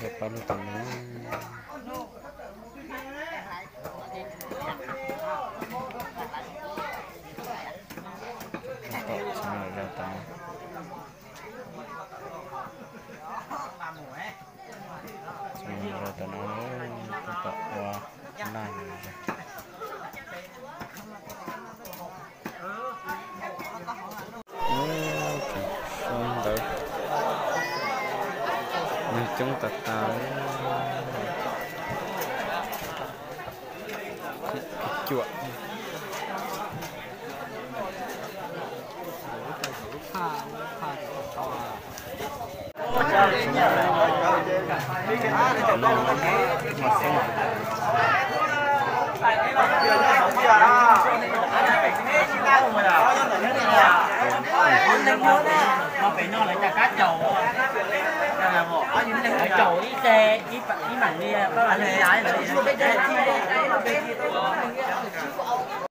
Pab tam no. Tom txog lawm tam no. Txog lawm tam no, tab tom ua naj. Ntawd neeg coob tas tas. Cuam. Pem no lawv cov kab caum, lawv caum ib ce, ib mam li, pab mam li.